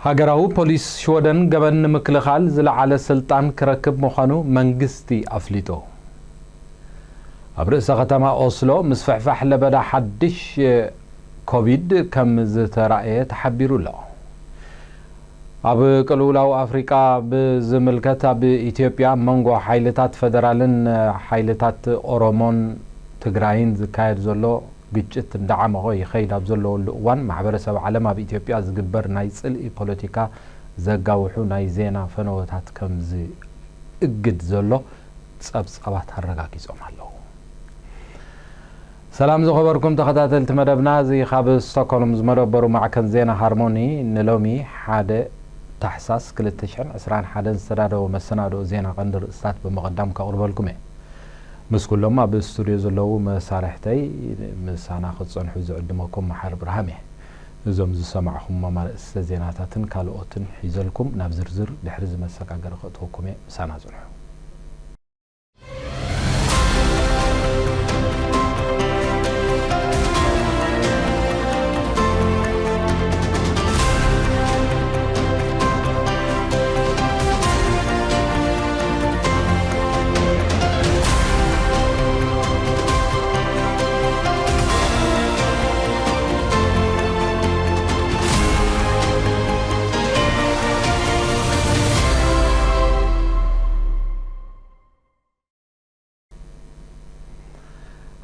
ሃገራዊ ፖሊስ ሽወደን ገበን ንምክልኻል ዝለዓለ ስልጣን ክረክብ ምዃኑ መንግስቲ ኣፍሊጡ። ኣብ ርእሰ ከተማ ኦስሎ ምስፍሕፋሕ ለበዳ ሓድሽ ኮቪድ ከም ዝተራእየ ተሓቢሩ ኣሎ። ኣብ ቅልውላው ኣፍሪቃ ብዝምልከት ኣብ ኢትዮጵያ መንጎ ሓይልታት ፈደራልን ሓይልታት ኦሮሞን ትግራይን ዝካየድ ዘሎ ግጭት እንዳዓመቖ ይኸይድ ኣብ ዘለወሉ እዋን፣ ማሕበረሰብ ዓለም ኣብ ኢትዮጵያ ዝግበር ናይ ጽልኢ ፖለቲካ ዘጋውሑ ናይ ዜና ፈነወታት ከም ዝእግድ ዘሎ ጸብጻባት ኣረጋጊጾም ኣለዉ። ሰላም ዝኸበርኩም ተኸታተልቲ መደብና፣ እዚ ካብ ስቶክሆልም ዝመደበሩ ማዕከን ዜና ሃርሞኒ ንሎሚ ሓደ ታሕሳስ ክልተ ሽሕን ዕስራን ሓደን ዝተዳለወ መሰናድኦ ዜና ቀንዲ ርእስታት ብምቕዳም ከቕርበልኩም እየ። ምስ ኩሎም ኣብ ስቱድዮ ዘለዉ መሳርሕተይ ምሳና ክትጸንሑ ዝዕድመኩም መሓሪ ብርሃም እየ። እዞም ዝሰማዕኹም ኣርእስተ ዜናታትን ካልኦትን ሒዘልኩም ናብ ዝርዝር ድሕሪ እዚ መሰጋገሪ ከእትወኩም እየ። ምሳና ጽንሑ።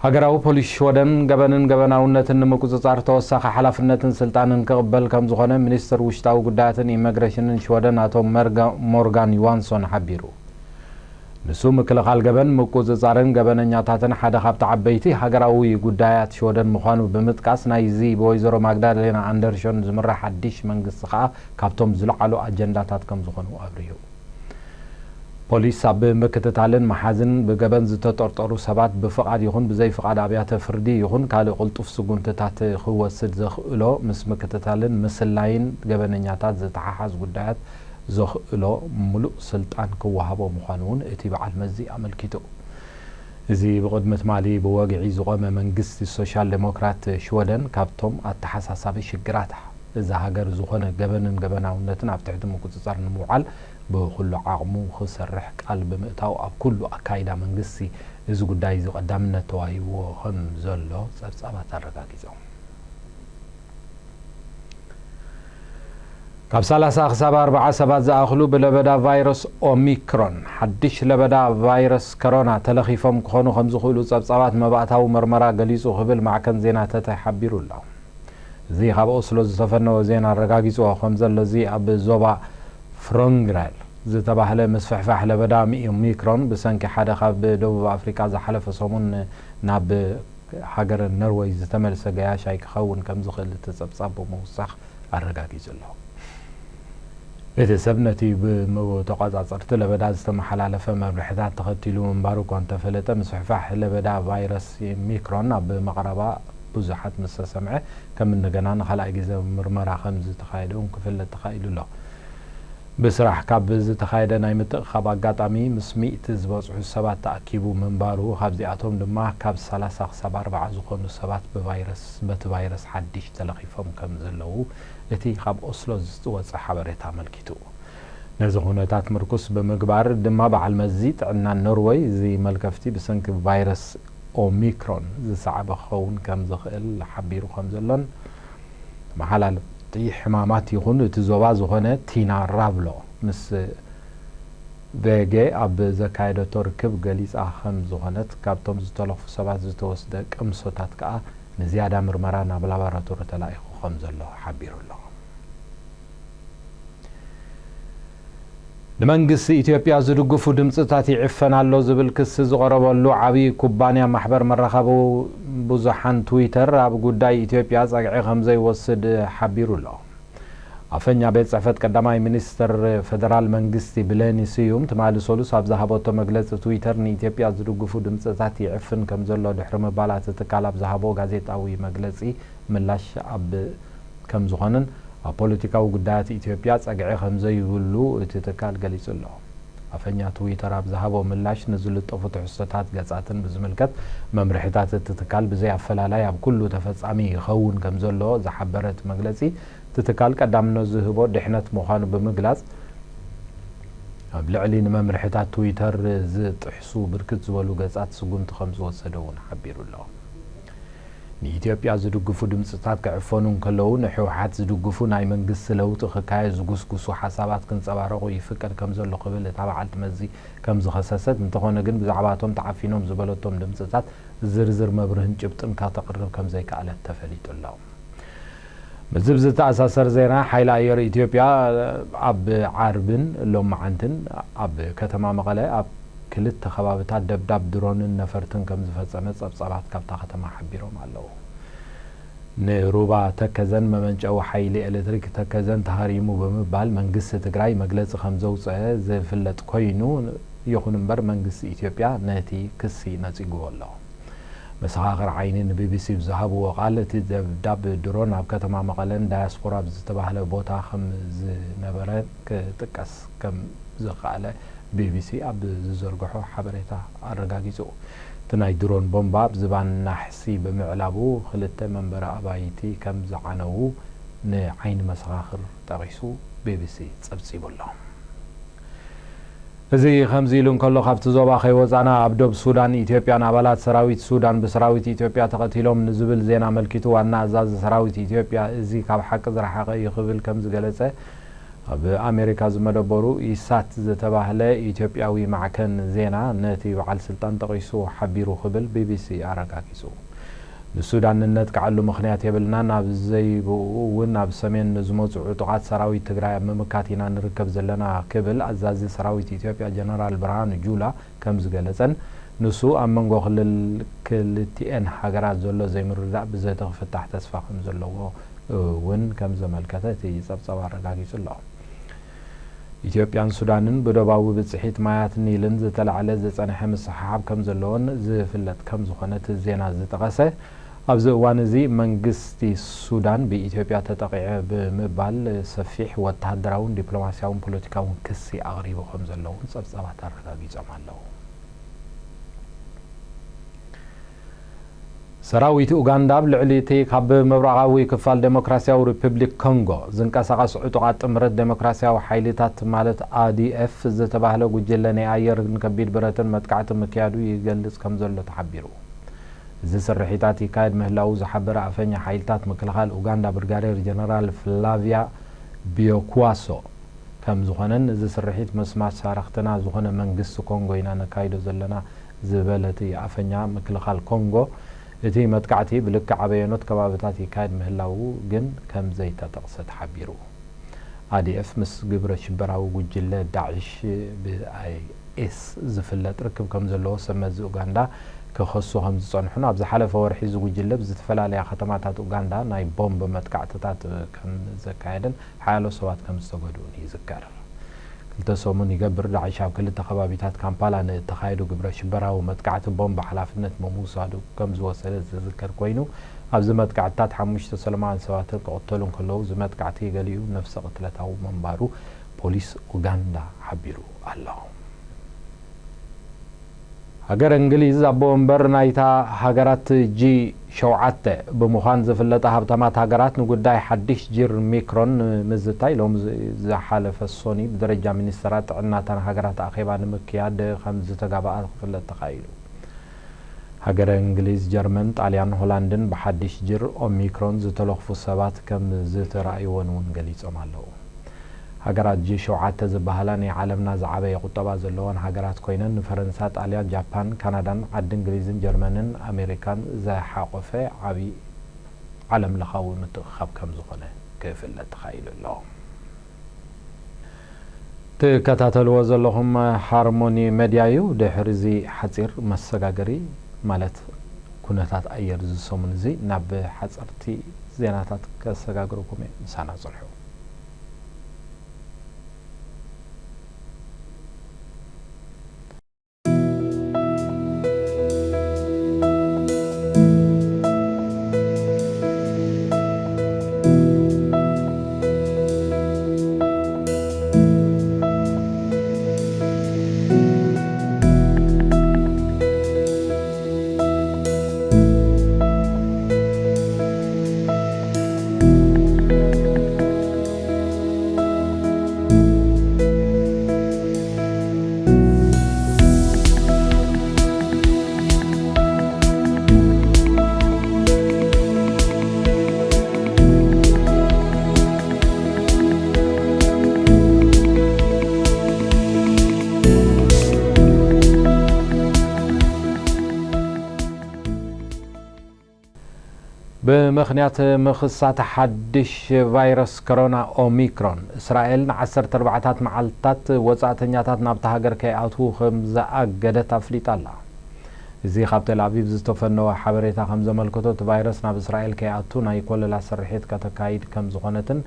ሃገራዊ ፖሊስ ሽወደን ገበንን ገበናውነትን ንምቁጽጻር ተወሳኺ ሓላፍነትን ስልጣንን ክቕበል ከም ዝኾነ ሚኒስትር ውሽጣዊ ጉዳያትን ኢመግሬሽንን ሽወደን ኣቶ መርጋ-፣ ሞርጋን ዮሃንሶን ሓቢሩ። ንሱ ምክልኻል ገበን፣ ምቁጽጻርን ገበነኛታትን ሓደ ካብቲ ዓበይቲ ሃገራዊ ጉዳያት ሽወደን ምዃኑ ብምጥቃስ፣ ናይዚ ብወይዘሮ ማግዳሌና ኣንደርሾን ዝምራሕ ሓድሽ መንግስቲ ከኣ ካብቶም ዝለዓሉ ኣጀንዳታት ከም ዝኾኑ ኣብሪሁ። ፖሊስ ኣብ ምክትታልን ምሓዝን ብገበን ዝተጠርጠሩ ሰባት ብፍቓድ ይኹን ብዘይፍቓድ ኣብያተ ፍርዲ ይኹን ካልእ ቅልጡፍ ስጉምትታት ክወስድ ዘኽእሎ ምስ ምክትታልን ምስላይን ገበነኛታት ዝተሓሓዝ ጉዳያት ዘኽእሎ ምሉእ ስልጣን ክወሃቦ ምዃኑ እውን እቲ በዓል መዚ ኣመልኪቱ። እዚ ብቕድሚ ትማሊ ብወግዒ ዝቖመ መንግስቲ ሶሻል ዴሞክራት ሽወደን ካብቶም ኣተሓሳሳቢ ሽግራት እዛ ሃገር ዝኾነ ገበንን ገበናውነትን ኣብ ትሕቲ ምቁጽጻር ንምውዓል ብኹሉ ዓቕሙ ክሰርሕ ቃል ብምእታው ኣብ ኩሉ ኣካይዳ መንግስቲ እዚ ጉዳይ እዚ ቀዳምነት ተዋሂብዎ ከም ዘሎ ጸብጻባት ኣረጋጊጾም። ካብ ሰላሳ ክሳብ ኣርብዓ ሰባት ዝኣኽሉ ብለበዳ ቫይረስ ኦሚክሮን፣ ሓድሽ ለበዳ ቫይረስ ኮሮና፣ ተለኺፎም ክኾኑ ከም ዝኽእሉ ጸብጻባት መባእታዊ መርመራ ገሊጹ ክብል ማዕከን ዜና ተተ ሓቢሩ ኣሎ። እዚ ካብ ኦስሎ ዝተፈነወ ዜና ኣረጋጊጽዎ ከም ዘሎ፣ እዚ ኣብ ዞባ ፍሮንግራል ዝተባህለ ምስፍሕፋሕ ለበዳ ኦሚክሮን ብሰንኪ ሓደ ካብ ደቡብ ኣፍሪቃ ዝሓለፈ ሰሙን ናብ ሃገረ ነርወይ ዝተመልሰ ገያሻይ ክኸውን ከም ዝኽእል እቲ ጸብጻብ ብምውሳኽ ኣረጋጊጹ ኣሎ። ቤተሰብ ነቲ ብተቖጻጸርቲ ለበዳ ዝተመሓላለፈ መምርሕታት ተኸቲሉ ምንባሩ እኳ እንተፈለጠ፣ ምስፍሕፋሕ ለበዳ ቫይረስ ኦሚክሮን ኣብ መቕረባ ብዙሓት ምስ ተሰምዐ፣ ከም እንደገና ንኻልኣይ ግዜ ምርመራ ከም ዝተኻየደ እውን ክፍለጥ ተኻኢሉ ኣሎ። ብስራሕ ካብ ዝተኻየደ ናይ ምትእኽኻብ ኣጋጣሚ ምስ ሚእቲ ዝበጽሑ ሰባት ተኣኪቡ ምንባሩ፣ ካብዚኣቶም ድማ ካብ ሰላሳ ክሳብ ኣርብዓ ዝኾኑ ሰባት ብቫይረስ፣ በቲ ቫይረስ ሓድሽ ተለኺፎም ከም ዘለዉ እቲ ካብ ኦስሎ ዝወጸ ሓበሬታ ኣመልኪቱ። ነዚ ኩነታት ምርኩስ ብምግባር ድማ፣ በዓል መዚ ጥዕና ኖርወይ፣ እዚ መልከፍቲ ብሰንኪ ቫይረስ ኦሚክሮን ዝሰዓበ ክኸውን ከም ዝኽእል ሓቢሩ ከም ዘሎን፣ ተመሓላልፍቲ ሕማማት ይኹን እቲ ዞባ ዝኾነ ቲና ራብሎ ምስ ቬጌ ኣብ ዘካየደቶ ርክብ ገሊጻ ከም ዝኾነት፣ ካብቶም ዝተለኽፉ ሰባት ዝተወስደ ቅምሶታት ከኣ ንዝያዳ ምርመራ ናብ ላቦራቶሪ ተላኢኹ ከም ዘሎ ሓቢሩ ኣሎ። ንመንግስቲ ኢትዮጵያ ዝድግፉ ድምፅታት ይዕፈን ኣሎ ዝብል ክሲ ዝቐረበሉ ዓብዪ ኩባንያ ማሕበር መራኸቢ ብዙሓን ትዊተር ኣብ ጉዳይ ኢትዮጵያ ጸግዒ ከም ዘይወስድ ሓቢሩ ኣሎ። ኣፈኛ ቤት ጽሕፈት ቀዳማይ ሚኒስትር ፌደራል መንግስቲ ብሌኒ ስዩም ትማሊ ሰሉስ ኣብ ዝሃበቶ መግለጺ፣ ትዊተር ንኢትዮጵያ ዝድግፉ ድምፅታት ይዕፍን ከም ዘሎ ድሕሪ ምባል፣ እቲ ትካል ኣብ ዝሃቦ ጋዜጣዊ መግለጺ ምላሽ ኣብ ከም ዝኾነን ኣብ ፖለቲካዊ ጉዳያት ኢትዮጵያ ጸግዒ ከም ዘይብሉ እቲ ትካል ገሊጹ ኣሎ። ኣፈኛ ትዊተር ኣብ ዝሃቦ ምላሽ፣ ንዝልጠፉ ትሕዝቶታት ገጻትን ብዝምልከት፣ መምርሒታት እቲ ትካል ብዘይ ኣፈላላይ ኣብ ኩሉ ተፈጻሚ ይኸውን ከም ዘሎ ዝሓበረ እቲ መግለጺ፣ እቲ እቲ ትካል ቀዳምነት ዝህቦ ድሕነት ምዃኑ ብምግላጽ፣ ኣብ ልዕሊ ንመምርሕታት ትዊተር ዝጥሕሱ ብርክት ዝበሉ ገጻት ስጉምቲ ከም ዝወሰደ እውን ሓቢሩ ኣሎ። ንኢትዮጵያ ዝድግፉ ድምፅታት ክዕፈኑ እንከለዉ፣ ንህወሓት ዝድግፉ ናይ መንግስቲ ለውጢ ክካየድ ዝጉስጉሱ ሓሳባት ክንጸባረቑ ይፍቀድ ከም ዘሎ ክብል እታ በዓልቲ መዚ ከም ዝኸሰሰት፣ እንተኾነ ግን ብዛዕባቶም ተዓፊኖም ዝበለቶም ድምፅታት ዝርዝር መብርህን ጭብጥን ከተቕርብ ከም ዘይከኣለት ተፈሊጡ ኣሎ። ምስዚ ብዝተኣሳሰር ዜና፣ ሓይሊ ኣየር ኢትዮጵያ ኣብ ዓርብን ሎማዓንትን ኣብ ከተማ መቐለ ኣብ ክልተ ከባብታት ደብዳብ ድሮንን ነፈርትን ከም ዝፈጸመ ጸብጻባት ካብታ ከተማ ሓቢሮም ኣለዉ። ንሩባ ተከዘን መመንጨዊ ሓይሊ ኤሌክትሪክ ተከዘን ተሃሪሙ ብምባል መንግስቲ ትግራይ መግለጺ ከም ዘውፅአ ዝፍለጥ ኮይኑ፣ ይኹን እምበር መንግስቲ ኢትዮጵያ ነቲ ክሲ ነጺግዎ ኣሎ። መሰኻኽር ዓይኒ ንቢቢሲ ብዝሃብዎ ቃል፣ እቲ ደብዳብ ድሮን ኣብ ከተማ መቐለን ዳያስፖራ ኣብ ዝተባህለ ቦታ ከም ዝነበረ ክጥቀስ ከም ዝኸኣለ ቢቢሲ ኣብ ዝዘርግሖ ሓበሬታ ኣረጋጊጹ። እቲ ናይ ድሮን ቦምባ ኣብ ዝባን ናሕሲ ብምዕላቡ ክልተ መንበሪ ኣባይቲ ከም ዝዓነዉ ንዓይኒ መሰኻኽር ጠቒሱ ቢቢሲ ጸብጺቡ ኣሎ። እዚ ከምዚ ኢሉ እንከሎ፣ ካብቲ ዞባ ከይወጻና፣ ኣብ ዶብ ሱዳን ኢትዮጵያን ኣባላት ሰራዊት ሱዳን ብሰራዊት ኢትዮጵያ ተቐቲሎም ንዝብል ዜና ኣመልኪቱ፣ ዋና ኣዛዚ ሰራዊት ኢትዮጵያ፣ እዚ ካብ ሓቂ ዝረሓቐ እዩ ክብል ከም ዝገለጸ፣ ኣብ ኣሜሪካ ዝመደበሩ ኢሳት ዝተባህለ ኢትዮጵያዊ ማዕከን ዜና ነቲ በዓል ስልጣን ጠቒሱ ሓቢሩ ክብል ቢቢሲ ኣረጋጊጹ። ንሱዳን ንነጥቀዐሉ ምኽንያት የብልናን፣ ኣብ ዘይብኡ እውን ኣብ ሰሜን ንዝመጹ ዕጡቓት ሰራዊት ትግራይ ኣብ ምምካት ኢና ንርከብ ዘለና ክብል ኣዛዚ ሰራዊት ኢትዮጵያ ጀነራል ብርሃኑ ጁላ ከም ዝገለጸን፣ ንሱ ኣብ መንጎ ክልል ክልቲኤን ሃገራት ዘሎ ዘይምርድዳእ ብዘተ ክፍታሕ ተስፋ ከም ዘለዎ እውን ከም ዘመልከተ እቲ ጸብጻብ ኣረጋጊጹ ኣሎ። ኢትዮጵያን ሱዳንን ብዶባዊ ብጽሒት ማያት ኒልን ዝተላዕለ ዝጸንሐ ምስሕሓብ ከም ዘለዎን ዝፍለጥ ከም ዝኾነ እቲ ዜና ዝጠቐሰ፣ ኣብዚ እዋን እዚ መንግስቲ ሱዳን ብኢትዮጵያ ተጠቒዐ ብምባል ሰፊሕ ወተሃደራውን ዲፕሎማስያውን ፖለቲካውን ክሲ ኣቕሪቡ ከም ዘሎ እውን ጸብጻባት ኣረጋጊጾም ኣለዉ። ሰራዊት ኡጋንዳ ኣብ ልዕሊ እቲ ካብ ምብራቓዊ ክፋል ዴሞክራሲያዊ ሪፐብሊክ ኮንጎ ዝንቀሳቐስ ዕጡቓት ጥምረት ዴሞክራሲያዊ ሓይልታት ማለት ኤ ዲ ኤፍ ዝተባህለ ጉጅለ ናይ ኣየርን ከቢድ ብረትን መጥቃዕቲ ምክያዱ ይገልጽ ከም ዘሎ ተሓቢሩ። እዚ ስርሒታት ይካየድ ምህላዉ ዝሓበረ ኣፈኛ ሓይልታት ምክልኻል ኡጋንዳ ብርጋዴር ጀነራል ፍላቪያ ቢዮኩዋሶ፣ ከም ዝኾነን፣ እዚ ስርሒት ምስ መሳርሕትና ዝኾነ መንግስቲ ኮንጎ ኢና ነካይዶ ዘለና ዝበለ እቲ ኣፈኛ ምክልኻል ኮንጎ፣ እቲ መጥቃዕቲ ብልክዕ ኣበየኖት ከባብታት ይካየድ ምህላዉ ግን ከም ዘይተጠቕሰ ተሓቢሩ። ኤ ዲ ኤፍ ምስ ግብረ ሽበራዊ ጉጅለ ዳዕሽ፣ ብ ኣይ ኤስ ዝፍለጥ፣ ርክብ ከም ዘለዎ ሰብ መዚ ኡጋንዳ ክኸሱ ከም ዝጸንሑን፣ ኣብ ዝሓለፈ ወርሒ እዚ ጉጅለ ብዝተፈላለያ ከተማታት ኡጋንዳ ናይ ቦምብ መጥቃዕትታት ከም ዘካየደን ሓያሎ ሰባት ከም ዝተጎድኡን ይዝከር። ክልተ ሰሙን ይገብር ዳዕሽ ኣብ ክልተ ከባቢታት ካምፓላ ንእተኻየዱ ግብረ ሽበራዊ መጥቃዕቲ ቦምብ ሓላፍነት ብምውሳዱ ከም ዝወሰደ ዝዝከር ኮይኑ፣ ኣብዚ መጥቃዕትታት ሓሙሽተ ሰላማውያን ሰባት ክቕተሉ እንከለዉ፣ እዚ መጥቃዕቲ ገሊኡ ነፍሰ ቅትለታዊ ምንባሩ ፖሊስ ኡጋንዳ ሓቢሩ ኣሎ። ሃገረ እንግሊዝ ኣቦ ወንበር ናይታ ሃገራት ጂ ሸውዓተ ብምዃን ዝፍለጣ ሃብታማት ሃገራት ንጉዳይ ሓድሽ ጅር ሚክሮን ንምዝታይ ሎሚ ዝሓለፈ ሶኒ ብደረጃ ሚኒስተራት ጥዕናታን ሃገራት ኣኼባ ንምክያድ ከም ዝተጋብኣ ክፍለጥ ተኻኢሉ። ሃገረ እንግሊዝ፣ ጀርመን፣ ጣልያን፣ ሆላንድን ብሓድሽ ጅር ኦሚክሮን ዝተለኽፉ ሰባት ከም ዝተራእይወን እውን ገሊጾም ኣለዉ። ሃገራት ጂ ሸውዓተ ዝበሃላ ናይ ዓለምና ዝዓበየ ቁጠባ ዘለወን ሃገራት ኮይነን፣ ንፈረንሳ፣ ጣልያን፣ ጃፓን፣ ካናዳን ዓዲ እንግሊዝን ጀርመንን ኣሜሪካን ዝሓቖፈ ዓቢ ዓለም ለኻዊ ምትእኽኻብ ከም ዝኾነ ክፍለጥ ተኻኢሉ ኣሎ። ትከታተልዎ ዘለኹም ሃርሞኒ መድያ እዩ። ድሕሪ እዚ ሓጺር መሰጋገሪ፣ ማለት ኩነታት ኣየር እዚ ሰሙን እዚ፣ ናብ ሓጸርቲ ዜናታት ከሰጋግረኩም እየ። ምሳና ጽንሑ። ብምኽንያት ምኽሳት ሓድሽ ቫይረስ ኮሮና ኦሚክሮን፣ እስራኤል ንዓሰርተ ኣርባዕታት መዓልታት ወጻእተኛታት ናብታ ሃገር ከይኣትዉ ከም ዝኣገደት ኣፍሊጣ ኣላ። እዚ ካብ ቴል ኣቪቭ ዝተፈነወ ሓበሬታ ከም ዘመልክቶ፣ እቲ ቫይረስ ናብ እስራኤል ከይኣቱ ናይ ኮለላ ስርሒት ከተካይድ ከም ዝኾነትን፣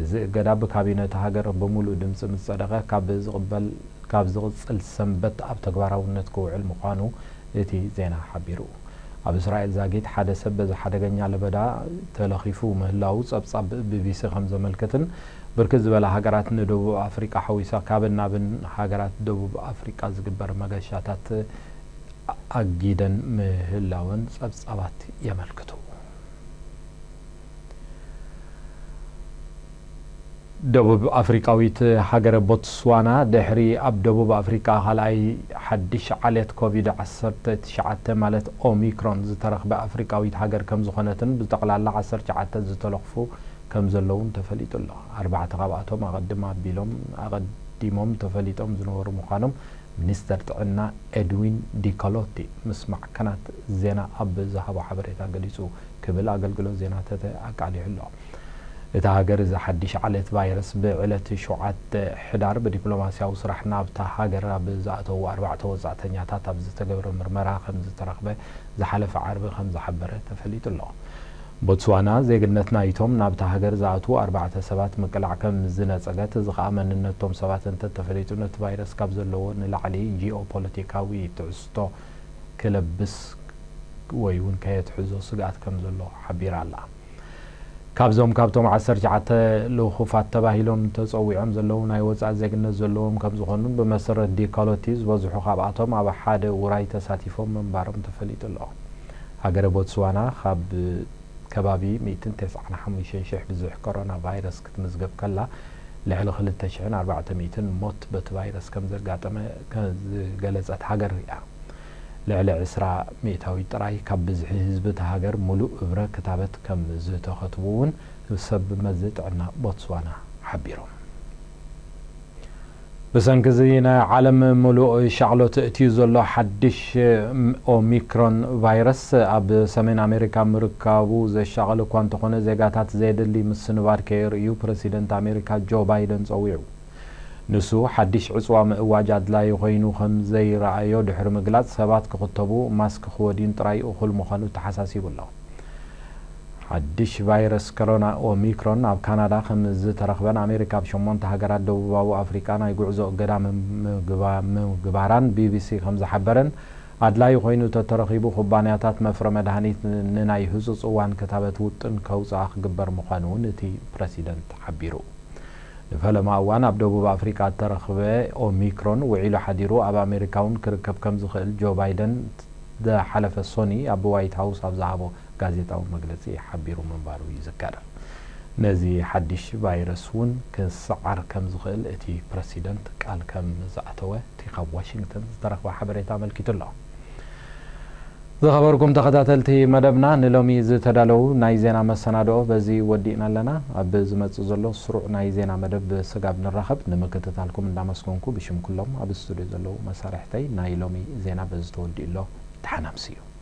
እዚ እገዳ ብካቢነ እታ ሃገር ብምሉእ ድምጺ ምስ ጸደቐ፣ ካብ ዝቕበል ካብ ዝቕጽል ሰንበት ኣብ ተግባራውነት ክውዕል ምዃኑ እቲ ዜና ሓቢሩ። ኣብ እስራኤል ዛጊት ሓደ ሰብ በዚ ሓደገኛ ለበዳ ተለኺፉ ምህላዉ ጸብጻብ ቢቢሲ ከም ዘመልክትን፣ ብርክት ዝበላ ሃገራት ንደቡብ ኣፍሪቃ ሓዊሳ ካብን ናብን ሃገራት ደቡብ ኣፍሪቃ ዝግበር መገሻታት ኣጊደን ምህላወን ጸብጻባት የመልክቱ። ደቡብ ኣፍሪቃዊት ሃገረ ቦትስዋና፣ ድሕሪ ኣብ ደቡብ ኣፍሪቃ ካልኣይ ሓድሽ ዓሌት ኮቪድ ዓሰርተ ትሽዓተ ማለት ኦሚክሮን ዝተረኽበ ኣፍሪቃዊት ሃገር ከም ዝኾነትን፣ ብጠቕላላ ዓሰርተ ትሽዓተ ዝተለኽፉ ከም ዘለውን ተፈሊጡ ኣሎ። ኣርባዕተ ካብኣቶም ኣቐድም ኣቢሎም፣ ኣቐዲሞም ተፈሊጦም ዝነበሩ ምዃኖም ሚኒስተር ጥዕና ኤድዊን ዲኮሎቲ ምስ ማዕከናት ዜና ኣብ ዝሃቦ ሓበሬታ ገሊጹ ክብል ኣገልግሎት ዜና ተተ ኣቃሊሑ ኣሎ። እታ ሃገር እዚ ሓድሽ ዓሌት ቫይረስ ብዕለት ሸውዓተ ሕዳር ብዲፕሎማስያዊ ስራሕ ናብታ ሃገር ኣብ ዝኣተዉ ኣርባዕተ ወጻእተኛታት ኣብ ዝተገብረ ምርመራ ከም ዝተረኽበ ዝሓለፈ ዓርቢ ከም ዝሓበረ ተፈሊጡ ኣሎ። ቦትስዋና ዜግነት ናይቶም ናብታ ሃገር ዝኣትዉ ኣርባዕተ ሰባት ምቅላዕ ከም ዝነጸገት፣ እዚ ኸኣ መንነቶም ሰባት እንተተፈሊጡ ነቲ ቫይረስ ካብ ዘለዎ ንላዕሊ ጂኦፖለቲካዊ ትሕዝቶ ክለብስ ወይ እውን ከየትሕዞ ስግኣት ከም ዘሎ ሓቢራ ኣላ። ካብዞም ካብቶም ዓሰርተ ትሽዓተ ልኹፋት ተባሂሎም ተጸዊዖም ዘለዉ ናይ ወጻኢ ዜግነት ዘለዎም ከም ዝኾኑን ብመሰረት ዲኮሎቲ ዝበዝሑ ካብኣቶም ኣብ ሓደ ውራይ ተሳቲፎም ምንባሮም ተፈሊጡ ኣሎ። ሃገረ ቦትስዋና ካብ ከባቢ ሚእትን ተስዓን ሓሙሽተን ሽሕ ብዝሕ ኮሮና ቫይረስ ክትምዝገብ ከላ፣ ልዕሊ ክልተ ሽሕን ኣርባዕተ ሚእትን ሞት በቲ ቫይረስ ከም ዘጋጠመ ከ-፣ ዝገለጸት ሃገር እያ። ልዕሊ ዕስራ ሚእታዊት ጥራይ ካብ ብዝሒ ህዝቢ እታ ሃገር ሙሉእ እብረ ክታበት ከም ዝተኸትቡ እውን ሰብ መዚ ጥዕና ቦትስዋና ሓቢሮም። ብሰንኪ እዚ ናይ ዓለም ምሉእ ሻቕሎት እትዩ ዘሎ ሓድሽ ኦሚክሮን ቫይረስ ኣብ ሰሜን ኣሜሪካ ምርካቡ ዘሻቕል እኳ እንተኾነ፣ ዜጋታት ዘየድሊ ምስንባድ ከየርእዩ ፕረሲደንት ኣሜሪካ ጆ ባይደን ጸዊዑ። ንሱ ሓድሽ ዕጽዋ ምእዋጅ ኣድላዪ ኮይኑ ከም ዘይረኣዮ ድሕሪ ምግላጽ፣ ሰባት ክኽተቡ ማስክ ክወድዩን ጥራይ እኹል ምዃኑ ተሓሳሲቡ ኣሎ። ሓድሽ ቫይረስ ኮሮና ኦሚክሮን ኣብ ካናዳ ከም ዝተረኽበን ኣሜሪካ ኣብ ሸሞንተ ሃገራት ደቡባዊ ኣፍሪቃ ናይ ጉዕዞ እገዳ ምም-፣ ምግባ-፣ ምግባራን ቢቢሲ ከም ዝሓበረን፣ ኣድላዪ ኮይኑ ተተረኺቡ ኩባንያታት መፍረ መድሃኒት ን-፣ ንናይ ህጹጽ እዋን ክታበት ውጥን ከውጽኣ ክግበር ምዃኑ እውን እቲ ፕረሲደንት ሓቢሩ። ንፈለማ እዋን ኣብ ደቡብ ኣፍሪቃ እተረኽበ ኦሚክሮን ውዒሉ ሓዲሩ ኣብ ኣሜሪካ እውን ክርከብ ከም ዝኽእል ጆ ባይደን ዝሓለፈ ሶኒ ኣብ ዋይት ሃውስ ኣብ ዝሃቦ ጋዜጣዊ መግለጺ ሓቢሩ ምንባሩ ይዝከር። ነዚ ሓድሽ ቫይረስ እውን ክሰዓር ከም ዝኽእል እቲ ፕረሲደንት ቃል ከም ዝኣተወ እቲ ካብ ዋሽንግተን ዝተረኽበ ሓበሬታ ኣመልኪቱ ኣሎ። ዝኸበርኩም ተኸታተልቲ መደብና፣ ንሎሚ ዝተዳለዉ ናይ ዜና መሰናድኦ በዚ ወዲእና ኣለና። ኣብ ዝመጽእ ዘሎ ስሩዕ ናይ ዜና መደብ ስጋብ ንራኸብ፣ ንምክትታልኩም እንዳመስገንኩ፣ ብሽም ኩሎም ኣብ ስቱድዮ ዘለዉ መሳርሕተይ ናይ ሎሚ ዜና በዚ ተወዲኡ ኣሎ። ደሓን ኣምስዩ።